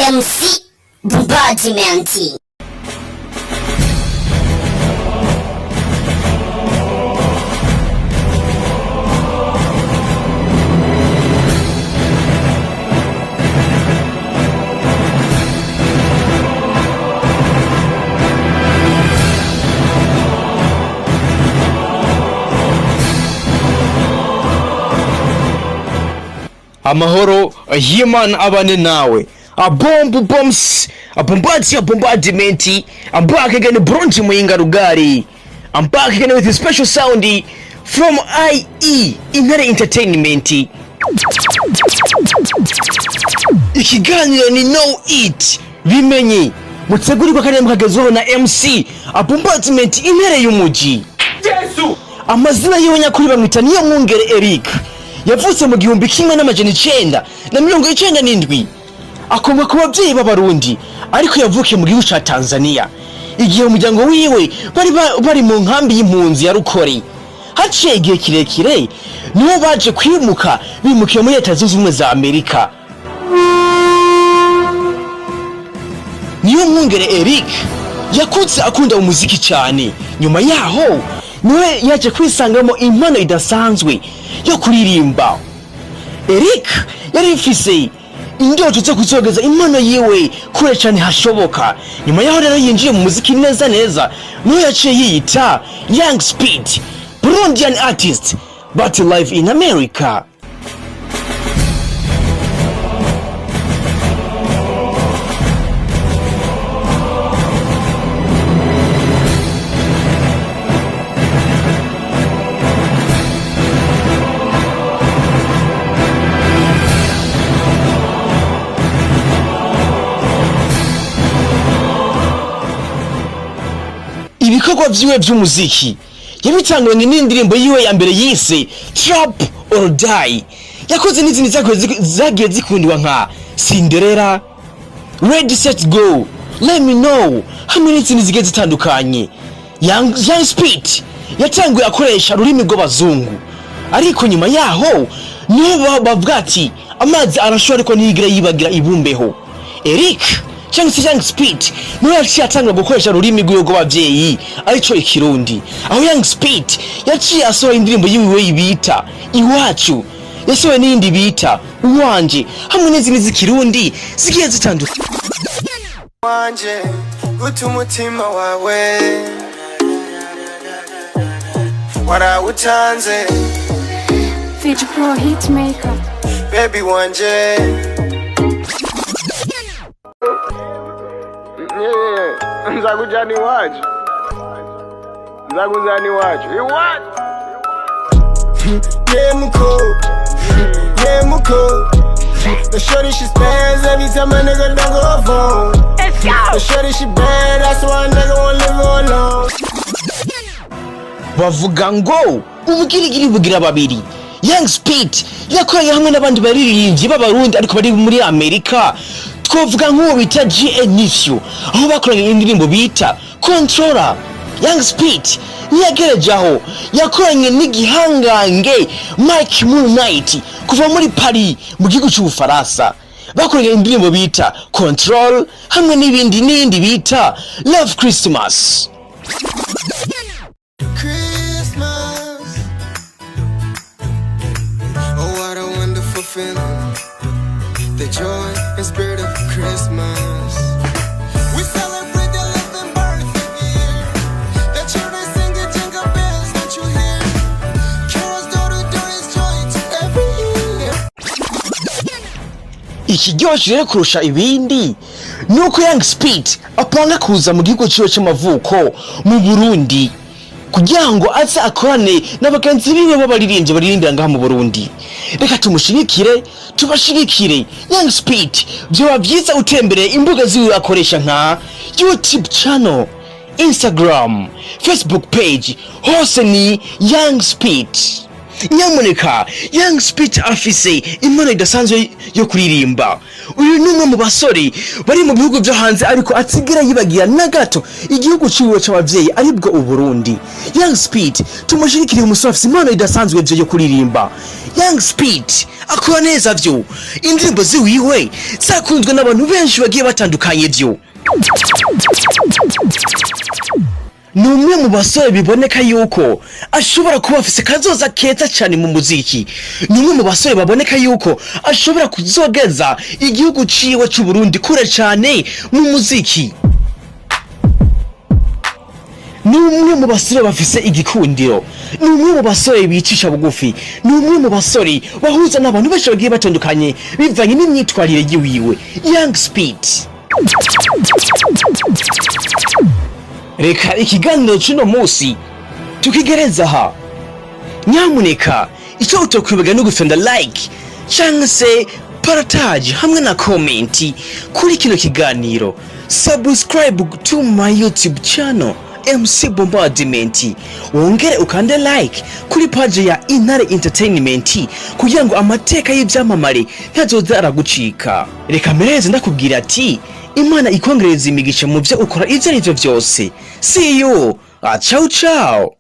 MC Bombardment. Amahoro y'Imana abane nawe. Abombu bombs, abombati, abombardment. I'm back again, Bronze Muyinga Rugari. I'm back again with a special sound from IE Intare Entertainment. Ikiganiro ni Know It, bimenye, mutegurirwa kandi mukagezwaho na MC Abombardment Intare y'Umuji. Amazina yiwe nyakuri bamwita Niyo Mwungere Eric. Yavutse mu 1997, akomoka ku babyeyi b'Abarundi, ariko yavukiye mu gihugu ca Tanzania igihe umuryango wiwe bari mu nkambi y'impunzi ya Rukori. Haciye igihe kirekire niho baje kwimuka, bimukiye muri Leta Zunze Ubumwe za Amerika. Niyo Mwungere Eric yakuze akunda umuziki cyane. Nyuma yaho niwe yaje kwisangamo impano idasanzwe yo kuririmba. Eric yari ifise indoto zo kuzogeza impano yiwe kure cyane hashoboka. Nyuma yaho rero yinjiye mu muziki neza neza, niho yaciye yiyita Young Speed, Burundian artist but live in America. Ibikorwa vyiwe vy'umuziki yabitanguranye n'indirimbo yiwe ya mbere yise Trap or Die. Yakoze n'izindi zagiye zikundwa nka Cinderella, Ready Set Go, Let Me Know, hamwe n'izindi zigiye zitandukanye. Young Speed yatanguye akoresha ururimi rw'abazungu, ariko nyuma yaho niho bavuga ati amazi arashoha ariko ntiyigira yibagira ibumbeho. Eric cyangwa se Young Speed niwe yaciye atangura gukoresha ururimi rwiwe rw'abavyeyi, arico Ikirundi, aho Young Speed yaciye asohora indirimbo yiwe bita Iwacu, yasohoye n'iyindi bita Uwanje, hamwe n'izindi z'Ikirundi zigiye zitandukanye. Wanje guta umutima wawe warawutanze. Fiji Pro Hitmaker. Baby wanje. Yeah, nzakujana iwacu, nzakuzana iwacu, iwacu. Yeah, muko, yeah, muko. The shorty, she spends every time a nigga don't go phone. Let's go. The shorty, she bad, that's why a nigga won't live alone. Bavuga ngo ubugirigiri bugira babiri. Young Speed yakoranye hamwe n'abandi baririmbyi b'Abarundi ariko bari muri Amerika, twavuga nk'uwo bita GN Nifyu, aho bakoranye indirimbo bita Controller. Young Speed ntiyagereje aho, yakoranye n'igihangange Mike Moonlight kuva muri Paris mu gihugu cy'Ubufaransa. Bakoranye indirimbo bita Control hamwe n'ibindi n'iyindi bita Love Christmas. Christmas. Oh, what a wonderful feeling. The joy and spirit of Christmas. We celebrate the life and birth of year. The children singing jingle bells, don't you hear? Carols door to door is joy to every ear. Ikiryoshye rero kurusha ibindi ni uko Young Speed apanga kuza mu gihugu ciwe c'amavuko mu Burundi kugira ngo aze akorane na bagenzi biwe b'abaririmbyi baririmbira ngaha mu Burundi. Reka tumushigikire, tubashigikire. Young Speed, vyoba vyiza utembereye imbuga ziwe akoresha nka YouTube channel, Instagram, Facebook page, hose ni Young Speed. Nyamuneka, Young Spit afise impano idasanzwe yo kuririmba. Uyu ni umwe mu basore bari mu bihugu vyo hanze, ariko atigera yibagira na gato igihugu ciwe c'abavyeyi, aribwo Uburundi. Young Spit tumushigikire, umusore afise impano idasanzwe vyo yo kuririmba. Young Spit akora neza vyo, indirimbo ziwiwe zakunzwe n'abantu benshi bagiye batandukanye vyo. Ni umwe mu basore biboneka yuko ashobora kuba afise kazoza keza cyane mu muziki. Ni umwe mu basore baboneka yuko ashobora kuzogeza igihugu ciwe c'Uburundi kure cyane mu muziki. Ni umwe mu basore bafise igikundiro, ni umwe mu basore bicisha bugufi, ni umwe mu basore bahuza n'abantu benshi bagiye batandukanye bivanye n'imyitwarire yiwiwe. Young Speed, reka ikiganiro c'uno munsi tukigereza aha. Nyamuneka, icyo utokwibaga no gufenda like cyangwa se partage hamwe na comment kuri kino kiganiro. Subscribe to my YouTube channel MC Bombardment, wongere ukande like kuri page ya Intare Entertainment kugira ngo amateka y'ibyamamare ntazoza aragucika. Reka mpereze ndakubwira ati Imana ikongereza imigisha mu byo ukora ibyo ari byo byose. See you, ciao ciao.